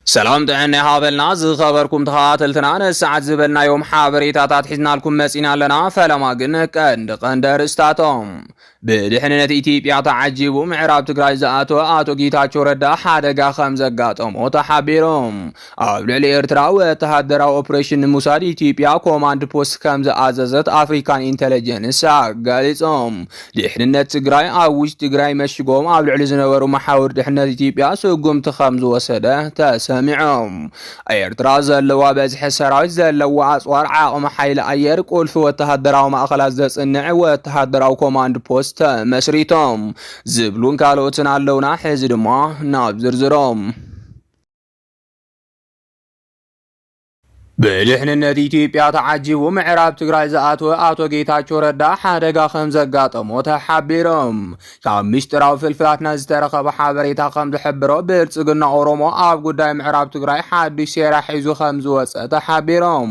ሰላም ጥዕና ይሃበልና ዝኸበርኩም ተኸታተልትና፣ ንሰዓት ዝበልናዮም ሓበሬታታት ሒዝናልኩም መጺና ኣለና። ፈለማ ግን ቀንዲ ቀንዲ ኣርእስታቶም። ብድሕንነት ኢትዮጵያ ተዓጂቡ ምዕራብ ትግራይ ዝኣተወ ኣቶ ጌታቸው ረዳ ሓደጋ ከም ዘጋጠሞ ተሓቢሩ። ኣብ ልዕሊ ኤርትራ ወተሃደራዊ ኦፕሬሽን ንምውሳድ ኢትዮጵያ ኮማንድ ፖስት ከም ዝኣዘዘት ኣፍሪካን ኢንተለጀንስ ኣጋሊጾም። ድሕንነት ትግራይ ኣብ ውሽጢ ትግራይ መሽጎም ኣብ ልዕሊ ዝነበሩ መሓውር ድሕነት ኢትዮጵያ ስጉምቲ ከም ዝወሰደ ተሰሚዖም። ኤርትራ ዘለዋ በዝሒ ሰራዊት፣ ዘለዋ ኣጽዋር፣ ዓቕሚ ሓይሊ ኣየር፣ ቁልፊ ወተሃደራዊ ማእኸላት ዘጽንዕ ወተሃደራዊ ኮማንድ ፖስት ተመስሪቶም ዝብሉን ካልኦትን ኣለውና። ሕዚ ድማ ናብ ዝርዝሮም። ብድሕንነት ኢትዮጵያ ተዓጂቡ ምዕራብ ትግራይ ዝኣተወ ኣቶ ጌታቸው ረዳ ሓደጋ ከም ዘጋጠሞ ተሓቢሮም። ካብ ምስጢራዊ ፍልፍላትና ዝተረኸበ ሓበሬታ ከም ዝሕብሮ፣ ብልጽግና ኦሮሞ ኣብ ጉዳይ ምዕራብ ትግራይ ሓድሽ ሴራ ሒዙ ከም ዝወጸ ተሓቢሮም።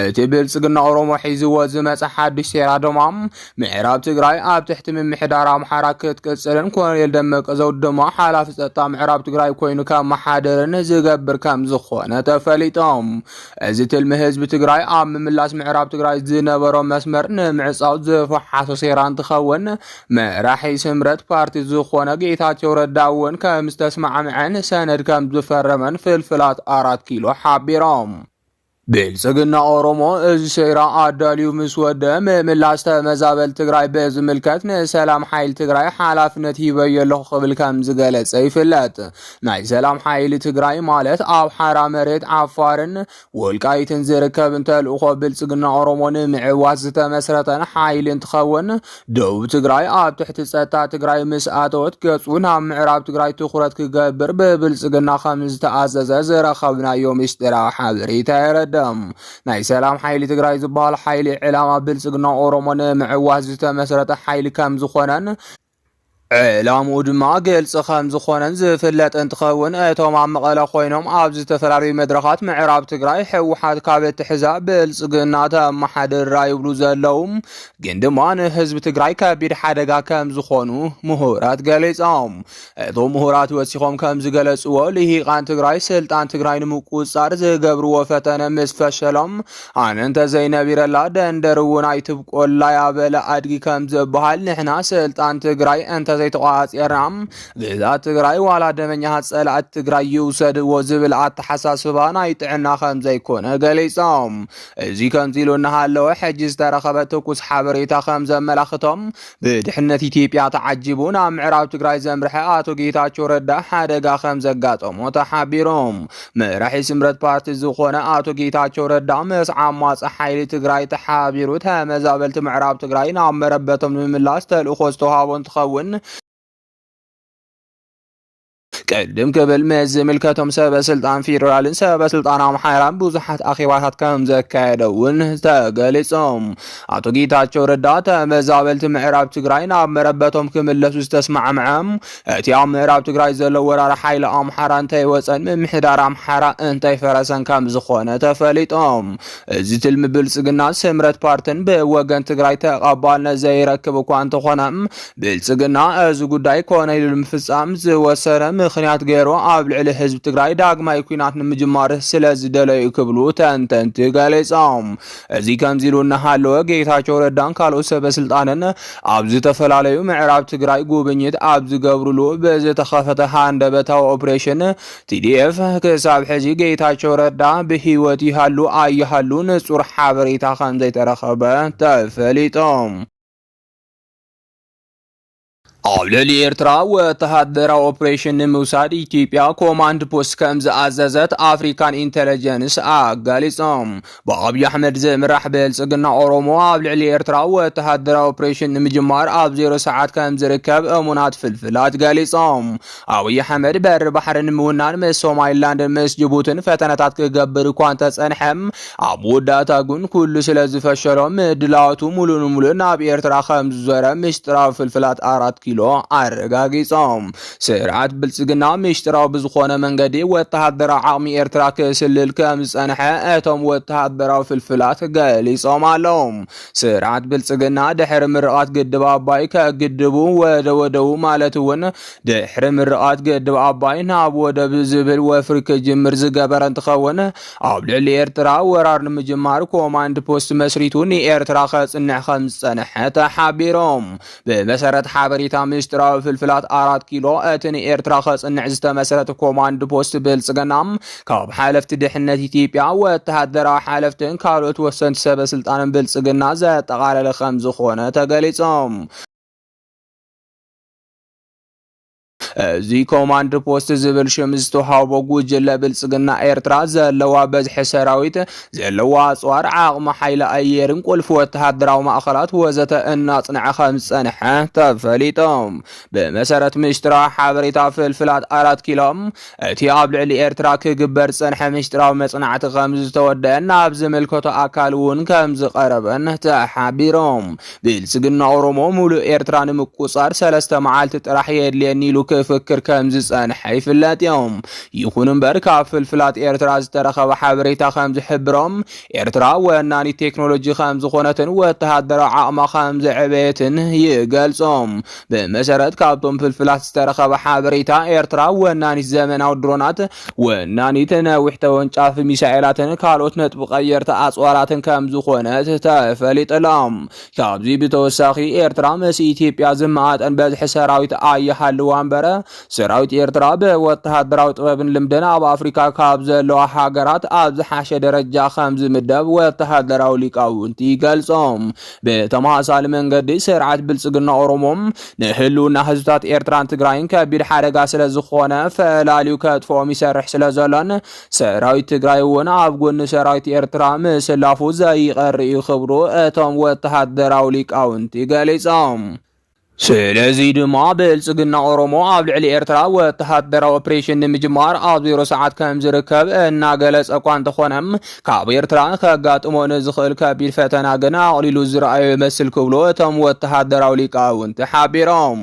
እቲ ብልጽግና ኦሮሞ ሒዝዎ ዝመጸ ሓድሽ ሴራ ድማ፣ ምዕራብ ትግራይ ኣብ ትሕቲ ምምሕዳር ኣምሓራ ክትቅጽልን ኮሎኔል ደመቀ ዘውዱ ድማ ሓላፊ ጸጥታ ምዕራብ ትግራይ ኮይኑ ከመሓድርን ዝገብር ከም ዝኾነ ተፈሊጦም። እዚ ትልሚ ህዝቢ ትግራይ ኣብ ምምላስ ምዕራብ ትግራይ ዝነበሮ መስመር ንምዕጻው ዝፈሓሶ ሴራ እንትኸውን፣ መራሒ ስምረት ፓርቲ ዝኾነ ጌታቸው ረዳ እውን ከም ዝተስማዕምዐን ሰነድ ከም ዝፈረመን ፍልፍላት ኣራት ኪሎ ሓቢሮም። ብልጽግና ኦሮሞ እዚ ሴራ ኣዳልዩ ምስ ወደ፣ ምምላስ ተመዛበል ትግራይ ብዝምልከት ንሰላም ሓይሊ ትግራይ ሓላፍነት ሂበዮ ኣለኹ ክብል ከም ዝገለጸ ይፍለጥ። ናይ ሰላም ሓይሊ ትግራይ ማለት ኣብ ሓራ መሬት ዓፋርን ወልቃይትን ዝርከብ ተልእኾ ብልጽግና ኦሮሞ ንምዕዋት ዝተመስረተን ሓይሊ እንትኸውን፣ ደቡብ ትግራይ ኣብ ትሕቲ ጸጥታ ትግራይ ምስ ኣተወት፣ ገጹ ናብ ምዕራብ ትግራይ ትኹረት ክገብር ብብልጽግና ከም ዝተኣዘዘ ዝረኸብናዮ ምስጢራዊ ሓበሬታ የረድእ። ናይ ሰላም ሓይሊ ትግራይ ዝበሃል ሓይሊ፣ ዕላማ ብልጽግና ኦሮሞ ንምዕዋት ዝተመስረተ ሓይሊ ከም ዝኾነን፣ ዕላምኡ ድማ ግልጺ ከም ዝኾነን ዝፍለጥ እንትኸውን፣ እቶም ኣብ መቐለ ኮይኖም ኣብ ዝተፈላለዩ መድረኻት ምዕራብ ትግራይ ህወሓት ካብ እትሕዛ ብልጽግና ተመሓድራ ይብሉ ዘለዉ፣ ግን ድማ ንህዝቢ ትግራይ ከቢድ ሓደጋ ከም ዝኾኑ ምሁራት ገሊጾም። እቶም ምሁራት ወሲኾም ከም ዝገለጽዎ፣ ልሂቃን ትግራይ ስልጣን ትግራይ ንምቁጽጻር ዝገብርዎ ፈተነ ምስ ፈሸሎም፣ ኣነ እንተዘይነቢረላ ደንደር እውን ኣይትብቆላ ያበለ ኣድጊ ከም ዝበሃል፣ ንሕና ስልጣን ትግራይ እንተዘይተቋጺርና፣ ግዛት ትግራይ ዋላ ደመኛታት ጸላእቲ ትግራይ ይውሰድዎ ዝብል ኣተሓሳስባ ናይ ጥዕና ከም ዘይኮነ ገሊጾም። እዚ ከምዚ ኢሉ እናሃለወ፣ ሕጂ ዝተረኸበ ትኩስ ሓበሬታ ከም ዘመላኽቶም፣ ብድሕነት ኢትዮጵያ ተዓጂቡ ናብ ምዕራብ ትግራይ ዘምርሐ ኣቶ ጌታቸው ረዳ ሓደጋ ከም ዘጋጠሞ ተሓቢሩ። መራሒ ስምረት ፓርቲ ዝኾነ ኣቶ ጌታቸው ረዳ ምስ ዓማጺ ሓይሊ ትግራይ ተሓቢሩ ተመዛበልቲ ምዕራብ ትግራይ ናብ መረበቶም ንምምላስ ተልእኾ ዝተውሃቦ እንትኸውን፣ ቅድም ክብል ምስ ዝምልከቶም ሰበ ስልጣን ፌዴራልን ሰበ ስልጣን ኣምሓራን ብዙሓት ኣኼባታት ከም ዘካየደ እውን ተገሊጾም። ኣቶ ጌታቸው ረዳ ተመዛበልቲ ምዕራብ ትግራይ ናብ መረበቶም ክምለሱ ዝተስማዕምዐ፣ እቲ ኣብ ምዕራብ ትግራይ ዘሎ ወራሪ ሓይሊ ኣምሓራ እንተይወፀን ምምሕዳር ኣምሓራ እንተይፈረሰን ከም ዝኾነ ተፈሊጦም። እዚ ትልሚ ብልጽግና ስምረት ፓርትን ብወገን ትግራይ ተቐባልነት ዘይረክብ እኳ እንተኾነ፣ ብልጽግና እዚ ጉዳይ ኮነ ኢሉ ንምፍጻም ዝወሰነ ምኽንያት ገይሩ ኣብ ልዕሊ ህዝቢ ትግራይ ዳግማይ ኲናት ንምጅማር ስለ ዝደለዩ ክብሉ ተንተንቲ ገሊጾም። እዚ ከምዚ ኢሉ እናሃለወ፣ ጌታቸው ረዳን ካልኦት ሰበ ስልጣንን ኣብ ዝተፈላለዩ ምዕራብ ትግራይ ጉብኝት ኣብ ዝገብሩሉ ብዝተኸፈተ ሃንደበታዊ ኦፕሬሽን፣ ቲ ዲ ኤፍ ክሳብ ሕዚ ጌታቸው ረዳ ብህይወት ይሃሉ ኣይሃሉ ንጹር ሓበሬታ ከም ዘይተረኸበ ተፈሊጦም። ኣብ ልዕሊ ኤርትራ ወተሃደራዊ ኦፕሬሽን ንምውሳድ ኢትዮጵያ ኮማንድ ፖስት ከም ዝኣዘዘት ኣፍሪካን ኢንተለጀንስ ኣጋሊጾም። ብኣብይ ኣሕመድ ዝምራሕ ብልጽግና ኦሮሞ ኣብ ልዕሊ ኤርትራ ወተሃደራዊ ኦፕሬሽን ንምጅማር ኣብ ዜሮ ሰዓት ከም ዝርከብ እሙናት ፍልፍላት ገሊጾም። ኣብይ ኣሕመድ በሪ ባሕሪ ንምውናን ምስ ሶማሊላንድ ምስ ጅቡትን ፈተነታት ክገብር እኳ እንተጸንሐ፣ ኣብ መወዳእታ ግን ኩሉ ስለ ዝፈሸሎ ምድላዋቱ ሙሉ ንሙሉ ናብ ኤርትራ ከም ዝዞረ ምስጢራዊ ፍልፍላት ኣራት ኢሎ ኣረጋጊጾም። ስርዓት ብልጽግና ምሽጥራዊ ብዝኾነ መንገዲ ወተሃደራዊ ዓቕሚ ኤርትራ ክስልል ከም ዝጸንሐ እቶም ወተሃደራዊ ፍልፍላት ገሊጾም ኣለዉ። ስርዓት ብልጽግና ድሕሪ ምርቓት ግድብ ኣባይ ከግድቡ ወደ ወደቡ ማለት እውን ድሕሪ ምርቓት ግድብ ኣባይ ናብ ወደብ ዝብል ወፍሪ ክጅምር ዝገበረ እንትኸውን፣ ኣብ ልዕሊ ኤርትራ ወራር ንምጅማር ኮማንድ ፖስት መስሪቱ ንኤርትራ ከጽንዕ ከም ዝጸንሐ ተሓቢሮም። ብመሰረት ሓበሬታ ምስጢራዊ ፍልፍላት ኣራት ኪሎ፣ እቲ ንኤርትራ ከጽንዕ ዝተመስረተ ኮማንድ ፖስት ብልጽግና ካብ ሓለፍቲ ድሕነት ኢትዮጵያ፣ ወተሃደራዊ ሓለፍትን ካልኦት ወሰንቲ ሰበ ስልጣንን ብልጽግና ዘጠቓለለ ከም ዝኾነ ተገሊጾም። እዚ ኮማንድ ፖስት ዝብል ሽም ዝተዋህቦ ጉጅለ ብልጽግና ኤርትራ ዘለዋ በዝሒ ሰራዊት፣ ዘለዋ ኣጽዋር፣ ዓቕሚ ሓይሊ ኣየርን ቁልፊ ወተሃደራዊ ማእኸላት ወዘተ እናጽንዐ ከም ዝጸንሐ ተፈሊጦም። ብመሰረት ምሽጥራዊ ሓበሬታ ፍልፍላት ኣራት ኪሎ፣ እቲ ኣብ ልዕሊ ኤርትራ ክግበር ዝጸንሐ ምሽጥራዊ መጽናዕቲ ከም ዝተወደአ ናብ ዝምልከቶ ኣካል እውን ከም ዝቐረበን ተሓቢሮም። ብልጽግና ኦሮሞ ሙሉእ ኤርትራ ንምቁጻር ሰለስተ መዓልቲ ጥራሕ የድልየኒ ኢሉ ክፍክር ከም ዝጸንሐ ይፍለጥ እዮም። ይኹን እምበር ካብ ፍልፍላት ኤርትራ ዝተረኸበ ሓበሬታ ከም ዝሕብሮም ኤርትራ ወናኒት ቴክኖሎጂ ከም ዝኾነትን ወተሃደራዊ ዓቕማ ከም ዘዕበየትን ይገልጾም። ብመሰረት ካብቶም ፍልፍላት ዝተረኸበ ሓበሬታ ኤርትራ ወናኒት ዘመናዊ ድሮናት፣ ወናኒት ነዊሕ ተወንጫፊ ሚሳኤላትን ካልኦት ነጥቢ ቀየርቲ ኣጽዋራትን ከም ዝኾነት ተፈሊጥሎም። ካብዚ ብተወሳኺ ኤርትራ ምስ ኢትዮጵያ ዝመኣጠን በዝሒ ሰራዊት ኣይሃልዋ እምበር፣ ሰራዊት ኤርትራ ብወተሃደራዊ ጥበብን ልምድን ኣብ ኣፍሪካ ካብ ዘለዋ ሃገራት ኣብ ዝሓሸ ደረጃ ከም ዝምደብ ወተሃደራዊ ሊቃውንቲ ይገልጾም። ብተመሳሳሊ መንገዲ ስርዓት ብልጽግና ኦሮሞ ንህልውና ህዝብታት ኤርትራን ትግራይን ከቢድ ሓደጋ ስለ ዝኾነ ፈላልዩ ከጥፍኦም ይሰርሕ ስለ ዘሎን ሰራዊት ትግራይ እውን ኣብ ጎኒ ሰራዊት ኤርትራ ምስላፉ ዘይቀሪ እዩ ክብሉ እቶም ወተሃደራዊ ሊቃውንቲ ገሊጾም። ስለዚ ድማ ብልጽግና ኦሮሞ ኣብ ልዕሊ ኤርትራ ወተሃደራዊ ኦፕሬሽን ንምጅማር ኣብ ዜሮ ሰዓት ከም ዝርከብ እናገለጸ እኳ እንተኾነ፣ ካብ ኤርትራ ከጋጥሞ ንዝኽእል ከቢድ ፈተና ግን ኣቕሊሉ ዝረኣዮ ይመስል ክብሉ እቶም ወተሃደራዊ ሊቃውንቲ ሓቢሮም።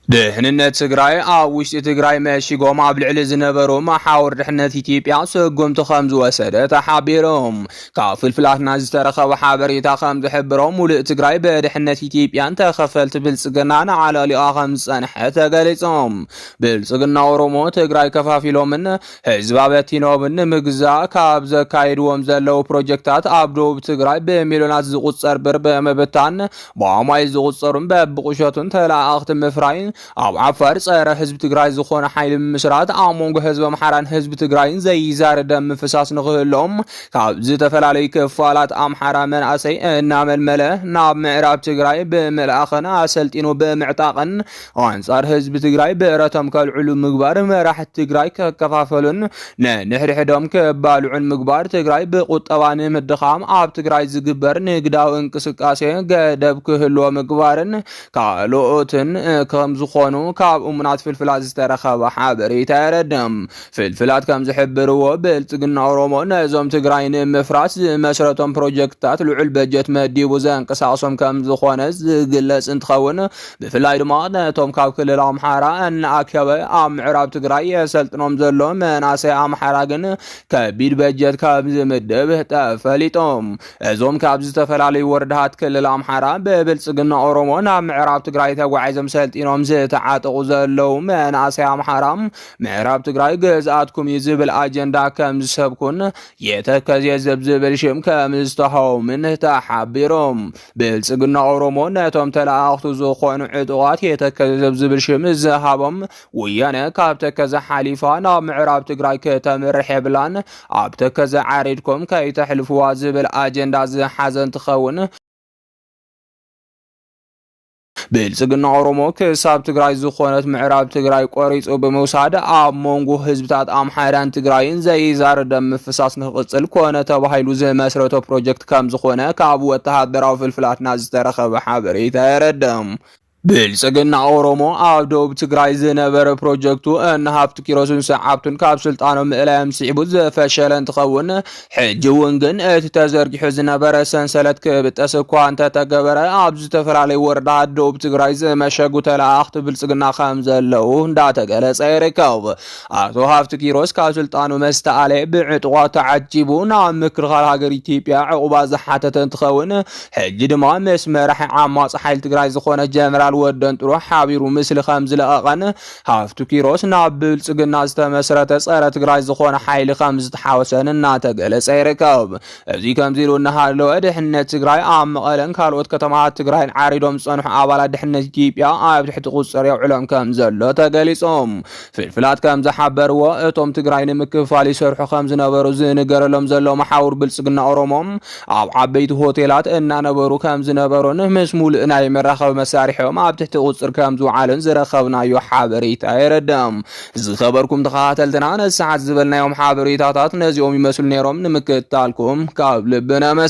ድሕንነት ትግራይ ኣብ ውሽጢ ትግራይ መሺጎም ኣብ ልዕሊ ዝነበሩ መሓውር ድሕነት ኢትዮጵያ ስጉምቲ ከም ዝወሰደ ተሓቢሮም። ካብ ፍልፍላትና ዝተረኸበ ሓበሬታ ከም ዝሕብሮ፣ ሙሉእ ትግራይ ብድሕነት ኢትዮጵያን ተኸፈልቲ ብልጽግናን ዓለሊኣ ከም ዝጸንሐ ተገሊጾም። ብልጽግና ኦሮሞ ትግራይ ከፋፊሎምን ህዝባ በቲኖምን ንምግዛእ ካብ ዘካይድዎም ዘለዉ ፕሮጀክታት፣ ኣብ ደቡብ ትግራይ ብሚልዮናት ዝቑጸር ብር ብምብታን፣ ብኣማኢት ዝቑጸሩን በብቑሸቱን ተለኣኣኽቲ ምፍራይ፣ ኣብ ዓፋር ጸረ ህዝቢ ትግራይ ዝኾነ ሓይሊ ምምስራት፣ ኣብ መንጎ ህዝቢ ኣምሓራን ህዝቢ ትግራይን ዘይዛረ ደም ምፍሳስ ንኽህሎም፣ ካብ ዝተፈላለዩ ክፋላት ኣምሓራ መናእሰይ እናመልመለ ናብ ምዕራብ ትግራይ ብምልኣኽን ኣሰልጢኑ ብምዕጣቕን፣ ኣንጻር ህዝቢ ትግራይ ብረቶም ከልዕሉ ምግባር፣ መራሕቲ ትግራይ ከከፋፈሉን ነንሕድሕዶም ክባልዑን ምግባር፣ ትግራይ ብቁጠባ ንምድኻም ኣብ ትግራይ ዝግበር ንግዳዊ እንቅስቃሴ ገደብ ክህልዎ ምግባርን ካልኦትን ከም ዝኾኑ ካብ እሙናት ፍልፍላት ዝተረኸበ ሓበሬታ የረድም። ፍልፍላት ከም ዝሕብርዎ፣ ብልጽግና ኦሮሞ ነዞም ትግራይ ንምፍራስ ዝመስረቶም ፕሮጀክትታት ልዑል በጀት መዲቡ ዘንቀሳቕሶም ከም ዝኾነ ዝግለጽ እንትኸውን፣ ብፍላይ ድማ ነቶም ካብ ክልል ኣምሓራ እናኣከበ ኣብ ምዕራብ ትግራይ የሰልጥኖም ዘሎ መናእሰይ ኣምሓራ ግን ከቢድ በጀት ከም ዝምድብ ተፈሊጦም። እዞም ካብ ዝተፈላለዩ ወረዳታት ክልል ኣምሓራ ብብልጽግና ኦሮሞ ናብ ምዕራብ ትግራይ ተጓዒዞም ሰልጢኖም ዝተዓጠቑ ዘለዉ መናእሰይ ኣምሓራ፣ ምዕራብ ትግራይ ግዝኣትኩም እዩ ዝብል ኣጀንዳ ከም ዝሰብኩን፣ የተከዜ ዘብ ዝብል ሽም ከም ዝተሃቦምን ተሓቢሮም። ብልጽግና ኦሮሞ ነቶም ተለኣኣኽቱ ዝኾኑ ዕጡቓት የተከዜ ዘብ ዝብል ሽም ዝሃቦም፣ ወያነ ካብ ተከዘ ሓሊፋ ናብ ምዕራብ ትግራይ ከተምርሕ የብላን፣ ኣብ ተከዘ ዓሪድኩም ከይተሕልፍዋ ዝብል ኣጀንዳ ዝሓዘ እንትኸውን፣ ብልጽግና ኦሮሞ ክሳብ ትግራይ ዝኾነት ምዕራብ ትግራይ ቆሪጹ ብምውሳድ፣ ኣብ መንጎ ህዝብታት ኣምሓራን ትግራይን ዘይዛረ ደም ምፍሳስ ንክቕጽል ኮነ ተባሂሉ ዝመስረቶ ፕሮጀክት ከም ዝኾነ ካብ ወተሃደራዊ ፍልፍላትና ዝተረኸበ ሓበሬታ የረድእ። ብልጽግና ኦሮሞ ኣብ ደቡብ ትግራይ ዝነበረ ፕሮጀክቱ እነ ሃፍቱ ኪሮስን ሰዓብቱን ካብ ስልጣኖም ምእላዮም ስዒቡ ዝፈሸለ እንትኸውን፣ ሕጂ እውን ግን እቲ ተዘርጊሑ ዝነበረ ሰንሰለት ክብጠስ እኳ እንተተገበረ፣ ኣብ ዝተፈላለዩ ወረዳታት ደቡብ ትግራይ ዝመሸጉ ተለኣኽቲ ብልጽግና ከም ዘለዉ እንዳተገለጸ ይርከብ። ኣቶ ሃፍቱ ኪሮስ ካብ ስልጣኑ መስተኣለ ብዕጡቓት ተዓጂቡ ናብ ምክልኻል ሃገር ኢትዮጵያ ዕቑባ ዝሓተተ እንትኸውን፣ ሕጂ ድማ ምስ መራሒ ዓማጺ ሓይሊ ትግራይ ዝኾነ ጀነራል ወደን ጥሩሕ ሓቢሩ ምስሊ ከም ዝለቐቐን፣ ሃፍቱ ኪሮስ ናብ ብልጽግና ዝተመስረተ ጸረ ትግራይ ዝኾነ ሓይሊ ከም ዝተሓወሰን እናተገለጸ ይርከብ። እዚ ከምዚ ኢሉ እናሃለወ፣ ድሕነት ትግራይ ኣብ መቐለን ካልኦት ከተማታት ትግራይን ዓሪዶም ዝጸንሑ ኣባላት ድሕነት ኢትዮጵያ ኣብ ትሕቲ ቁጽር የውዕሎም ከም ዘሎ ተገሊጾም። ፍልፍላት ከም ዝሓበርዎ፣ እቶም ትግራይ ንምክፍፋል ይሰርሑ ከም ዝነበሩ ዝንገረሎም ዘሎ መሓውር ብልጽግና ኦሮሞ፣ ኣብ ዓበይቲ ሆቴላት እናነበሩ ከም ዝነበሩን ምስ ሙሉእ ናይ መራኸቢ መሳርሒኦም ኣብ ትሕቲ ቁጽር ከም ዝውዓሉን ዝረኸብናዮ ሓበሬታ የረድእ። ዝኸበርኩም ተኸታተልትና፣ ነዚ ሰዓት ዝበልናዮም ሓበሬታታት ነዚኦም ይመስሉ ነይሮም። ንምክትታልኩም ካብ ልቢ ነመስግን።